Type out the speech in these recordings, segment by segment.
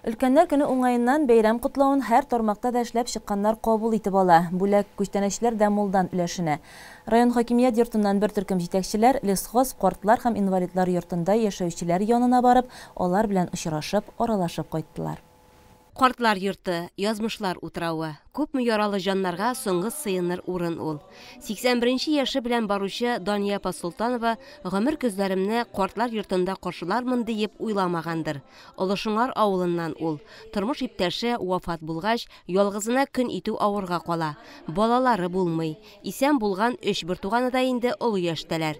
Өлкәннәр көне уңаеннан бәйрәм котлавын һәр тармакта да эшләп чыкканнар кабул итеп ала. Бүләк, күчтәнәчләр дә мулдан өләшенә. Район хакимият йортыннан бер төркем җитәкчеләр Лесхоз картлар һәм инвалидлар йортында яшәүчеләр янына барып, алар белән очрашып, аралашып кайттылар. Картлар йорты, язмышлар утравы. Күпме яралы җаннарга соңгы сыеныр урын ул. 81 нче яше белән баручы Дания апа Солтанова гомер көзләремне картлар йортында каршылармын диеп уйламагандыр. Олы Шыңар авылыннан ул. Тормыш иптәше вафат булгач, ялгызына көн итү авырга кала. Балалары булмый. Исән булган өч бертуганы да инде олы яшьтәләр.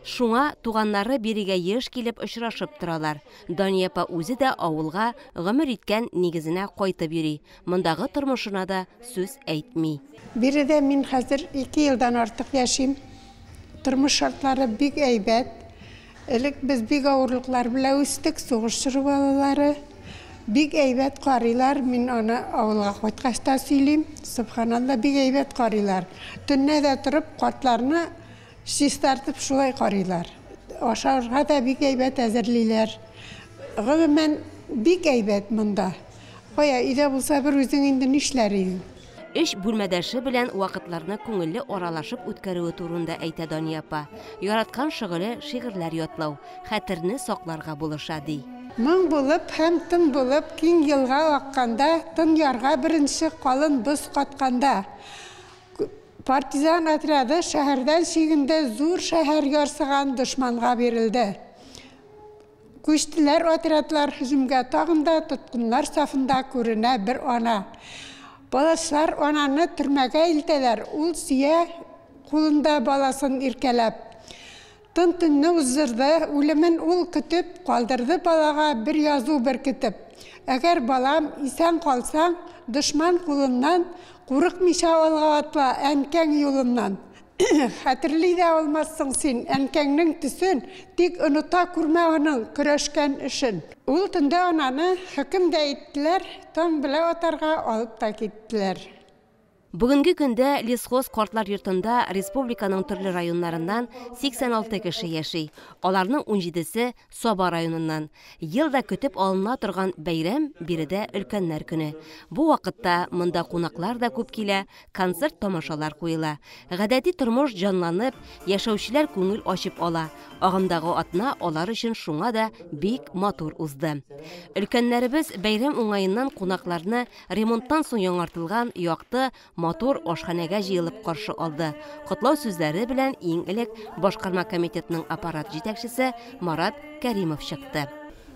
Шуңа туганнары бирегә еш килеп очрашып торалар. Дания апа үзе дә авылга, гомер иткән нигезенә кайтып йөри. Мондагы тормышына да сүз әйтми. Биредә мин хәзер ике елдан артык яшим. Тормыш шартлары бик әйбәт. Элек без бик авырлыклар белән үстек, сугыш чоры балалары. Бик әйбәт карыйлар, мин аны авылга кайткач та сөйлим. Сөбханалла, бик әйбәт карыйлар. Төнлә дә торып, картларны чистартып шулай карыйлар. Ашарга да бик әйбәт әзерлиләр. Гомумән, бик әйбәт монда. Кая, өйдә булса бер үзең инде нишләр идең? Өч бүлмәдәше белән вакытларны күңелле аралашып үткәрүе турында әйтә Дания апа. Яраткан шөгыле шигырьләр ятлау, хәтерне сакларга булыша, ди. Моң булып һәм тын булып киң елга акканда, тын ярга беренче калын боз катканда, партизан отряды шәһәрдән чигенде, зур шәһәр ярсыган дошманга бирелде. Күчтеләр отрядлар һөҗүмгә, тагын да тоткыннар сафында күренә бер ана. Палачлар ананы төрмәгә илтәләр, ул сөя кулында баласын иркәләп. Тын төнне уздырды, үлемен ул көтеп, калдырды балага бер язу беркетеп. Әгәр, балам, исән калсаң, дошман кулыннан, курыкмыйча алга атла әнкәң юлыннан. Хәтерли дә алмассың син әнкәңнең төсен, тик оныта күрмә аның көрәшкән эшен. Ул төндә ананы хөкем дә иттеләр, таң белә атарга алып та киттеләр. Бүгенге көндә Лесхоз картлар йортында республиканың төрле районнарыннан 86 кеше яши. Аларның унҗидесе Саба районыннан. Ел да көтеп алына торган бәйрәм биредә Өлкәннәр көне. Бу вакытта монда кунаклар да күп килә, концерт-тамашалар куела. Гадәти тормыш җанланып, яшәүчеләр күңел ачып ала. Агымдагы атна алар өчен шуңа да бик матур узды. Өлкәннәребез бәйрәм уңаеннан кунакларны Ремонттан соң яңартылган, якты, матур ашханәгә җыелып каршы алды. Котлау сүзләре белән иң элек башкарма комитетның аппарат җитәкчесе Марат Кәримов чыкты.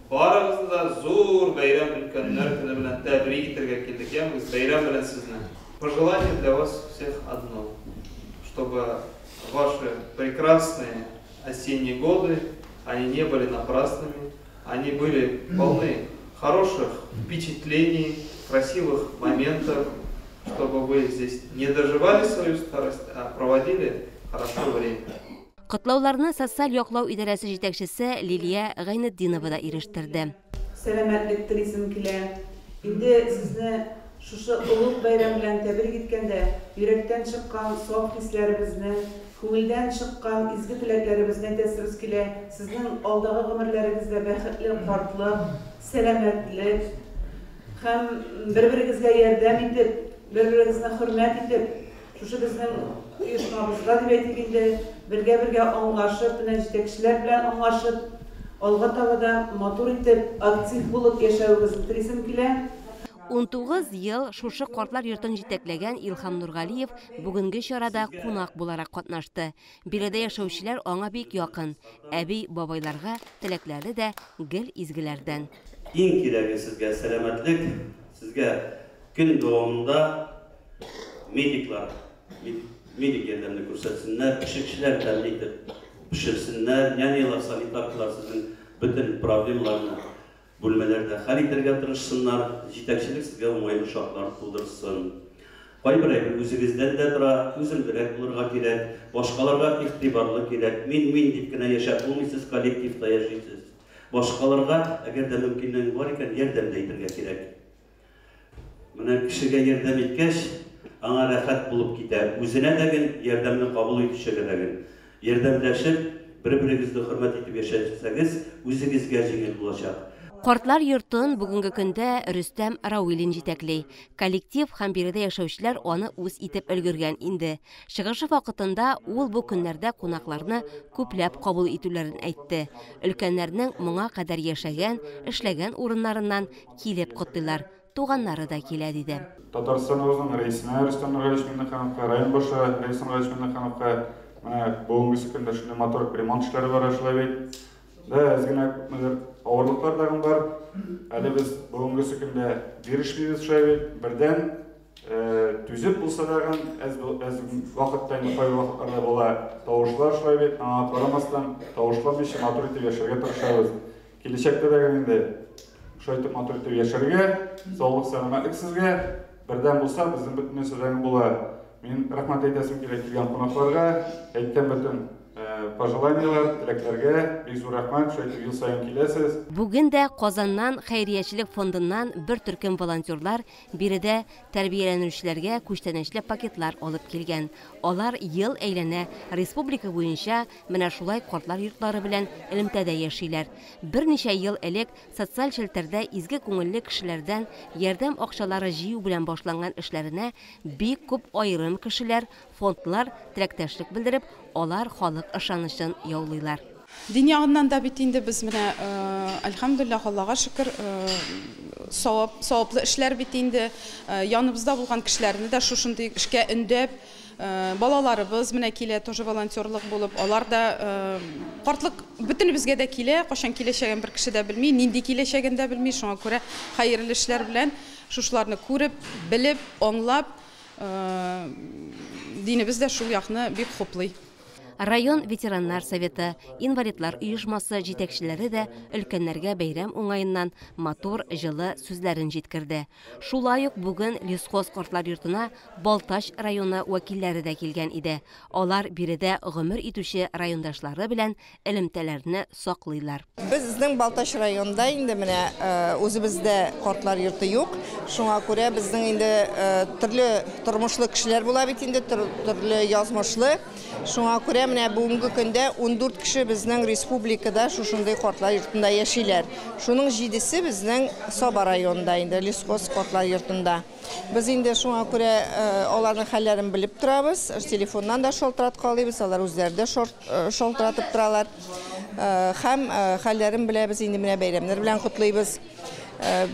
Барыгызны да зур бәйрәм Өлкәннәр көне белән тәбрик итәргә килдек, ямегез, бәйрәм белән сезне! Пожелание для вас всех одно, чтобы ваши прекрасные осенние годы, они не были напрасными, Они были полны хороших впечатлений, красивых моментов, чтобы вы здесь не доживали свою старость, а проводили хорошо время. Котлауларны социаль яклау идарәсе җитәкчесе Лилия Гайнетдинова да ирештерде. Сәламәтлек телисем килә. Инде сезне шушы олуг бәйрәм белән тәбрик иткәндә, йөрәктән чыккан саф хисләребезне, Күңелдән чыккан изге теләкләребезне әйтәсебез килә, сезнең алдагы гомерләрегездә бәхетле картлык, сәламәтлек һәм бер-берегезгә ярдәм итеп, бер-берегезне хөрмәт итеп, шушы безнең оешмабызда дип әйтик инде, бергә-бергә аңлашып, менә җитәкчеләр белән аңлашып, алга таба да матур итеп, актив булып яшәвегезне телисем килә. 19 ел шушы картлар йортын җитәкләгән Илһам Нургалиев бүгенге чарада кунак буларак катнашты. Биредә яшәүчеләр аңа бик якын. Әби, бабайларга теләкләре дә гел изгеләрдән. Иң кирәге сезгә сәламәтлек, сезгә көн дәвамында медиклар медик ярдәмне күрсәтсеннәр, пешекчеләр тәмле итеп пешерсеннәр, нянялар, санитаркалар сезнең бөтен проблемаларны Бүлмәләрдә хәл итәргә тырышсыннар, җитәкчелек сезгә уңайлы шартлар тудырсын. Кайбер әйбер үзегездән дә тора, түземлерәк булырга кирәк, башкаларга игътибарлы кирәк. Мин-мин дип кенә яшәп булмый, сез коллективта яшисез. Башкаларга, әгәр дә мөмкинлегең бар икән, ярдәм дә итәргә кирәк. Менә кешегә ярдәм иткәч, аңа рәхәт булып китә. Үзенә дә гел, ярдәмне кабул итүчегә дә гел. Ярдәмләшеп, бер-берегезне хөрмәт итеп яшәсәгез, үзегезгә җиңел булачак. Картлар йортын бүгенге көндә Рөстәм Рауилин җитәкли. Коллектив һәм биредә яшәүчеләр аны үз итеп өлгергән инде. Чыгышы вакытында ул бу көннәрдә кунакларны күпләп кабул итүләрен әйтте. Өлкәннәрнең моңа кадәр яшәгән, эшләгән урыннарыннан килеп котлыйлар. Туганнары да килә, диде. Татарстаныбызның рәисенә Рөстәм Нургалиевич Миңнехановка, район башы Рәис Нургалиевич Миңнехановка менә бүгенге көндә шундый матур ремонт эшләре бара шулай бит. Да, әз генә күпмедер авырлыклар да бар. Әле без бүгенге көндә бирешмибез шулай бит. Бердән түзеп булса да әз вакытта инде кайбер вакытларда була тавышлар шулай бит. Аңа карамастан тавышланмыйча матур итеп яшәргә тырышабыз. Киләчәктә дә инде шулай итеп матур итеп яшәргә, саулык, сәламәтлек сезгә. Бердәм булса, безнең бөтен нәрсәдән була. Мин рәхмәт әйтәсем килә килгән кунакларга, әйткән бөтен пожеланиялар, теләкләргә бик зур рәхмәт, шулай итеп ел саен киләсез. Бүген дә Казаннан хәйриячелек фондыннан бер төркем волонтерлар биредә тәрбияләнүчеләргә күчтәнәчле пакетлар алып килгән. Алар ел әйләнә республика буенча менә шулай картлар йортлары белән элемтәдә яшиләр. Берничә ел элек социаль челтәрдә изге күңелле кешеләрдән ярдәм акчалары җыю белән башланган эшләренә бик күп аерым кешеләр, фондлар теләктәшлек белдереп, алар халык ышанычын яулыйлар. Дин ягыннан да бит инде без менә, әлхәмдүлилләһ, Аллага шөкер, саваплы эшләр бит инде. Яныбызда булган кешеләрне дә шушындый эшкә өндәп, балаларыбыз менә килә, тоже волонтерлык булып, алар да картлык бөтенебезгә дә килә, кайчан киләчәген бер кеше дә белми, нинди киләчәген дә белми, шуңа күрә хәерле эшләр белән шушыларны күреп, белеп, аңлап, динебез дә шул якны бик хуплый. Район ветераннар советы, инвалидлар оешмасы җитәкчеләре дә өлкәннәргә бәйрәм уңаеннан матур, җылы сүзләрен җиткерде. Шулай ук бүген Лесхоз картлар йортына Балтач районы вәкилләре дә килгән иде. Алар биредә гомер итүче райондашлары белән элемтәләрне саклыйлар. Безнең Балтач районында инде менә үзебездә картлар йорты юк. Шуңа күрә безнең инде төрле тормышлы кешеләр була бит инде, төрле язмышлы. Шуңа күрә менә бүгенге көндә 14 кеше безнең республикада шушындый картлар йортында яшиләр. Шуның 7-се безнең Саба районында инде, Лесхоз картлар йортында. Без инде шуңа күрә аларның хәлләрен белеп торабыз, телефоннан да шалтыраткалыйбыз, алар үзләре дә шалтыратып торалар. Һәм хәлләрен беләбез, инде менә бәйрәмнәр белән котлыйбыз.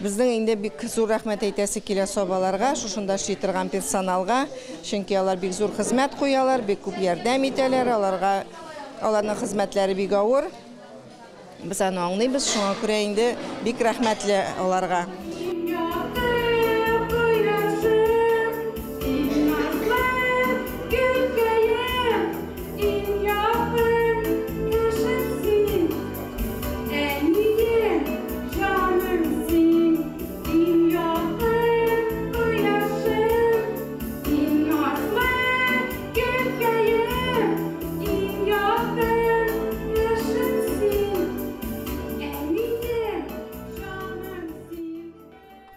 Безнең инде бик зур рәхмәт әйтәсе килә сабаларга, шушында эшли торган персоналга, чөнки алар бик зур хезмәт куялар, бик күп ярдәм итәләр, аларга аларның хезмәтләре бик авыр. Без аны аңлыйбыз, шуңа күрә инде бик рәхмәтле аларга.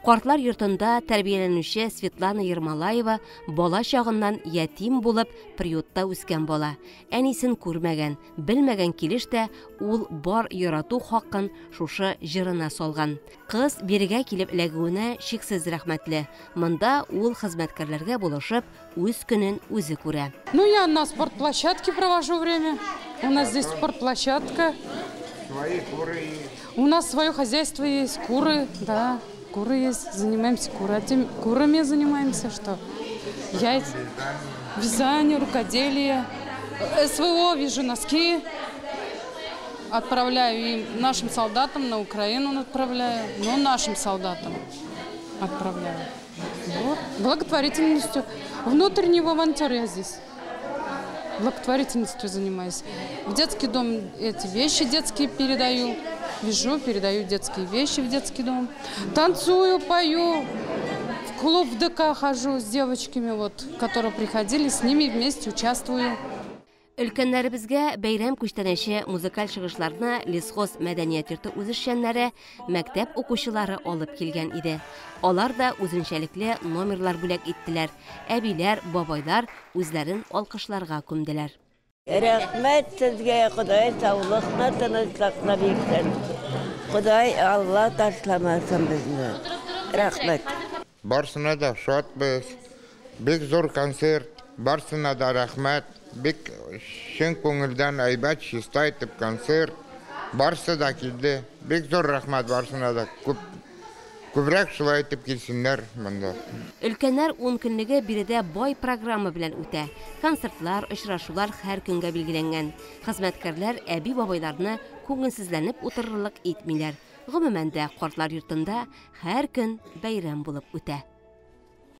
Картлар йортында тәрбияләнүче Светлана Ермолаева бала чагыннан ятим булып приютта үскән бала. Әнисен күрмәгән, белмәгән килеш тә ул бар ярату хакын шушы җырына салган. Кыз бирегә килеп эләгүенә чиксез рәхмәтле. Монда ул хезмәткәрләргә булышып, үз көнен үзе күрә. Ну, я на спортплощадке провожу время. У нас здесь спортплощадка. Свои куры есть. У нас свое хозяйство есть, куры, да. Куры есть, занимаемся курами занимаемся, что яйца, вязание, рукоделие, СВО, вяжу носки, отправляю им, нашим солдатам на Украину отправляю, но нашим солдатам отправляю. Вот. Благотворительностью. Внутренний волонтер я здесь. Благотворительностью занимаюсь. В детский дом эти вещи детские передаю. Вяжу, передаю детские вещи в детский дом. Танцую, пою. В клуб в ДК хожу с девочками, вот, которые приходили, с ними вместе участвую. Өлкәннәребезгә бәйрәм күчтәнәче музыкаль чыгышларны Лесхоз мәдәният йорты үзешчәннәре, мәктәп укучылары алып килгән иде. Алар да үзенчәлекле номерлар бүләк иттеләр. Әбиләр, бабайлар үзләрен алкышларга күмделәр. Рәхмәт сезгә, Ходай саулыкны, тынычлыкны бирсен. Ходай Алла ташламасын безне. Рәхмәт. Барсына да шатбыз. Бик зур концерт. Барсына да рәхмәт. Бик чын күңелдән әйбәт, чиста итеп концерт. Барсы да килде. Бик зур рәхмәт барсына да. Күп күбрәк шулай итеп килсеннәр монда. Өлкәннәр ункөнлеге биредә бай программа белән үтә. Концертлар, очрашулар һәр көнгә билгеләнгән. Хезмәткәрләр әби-бабайларны күңелсезләнеп утырырлык итмиләр. Гомумән дә, картлар йортында һәр көн бәйрәм булып үтә.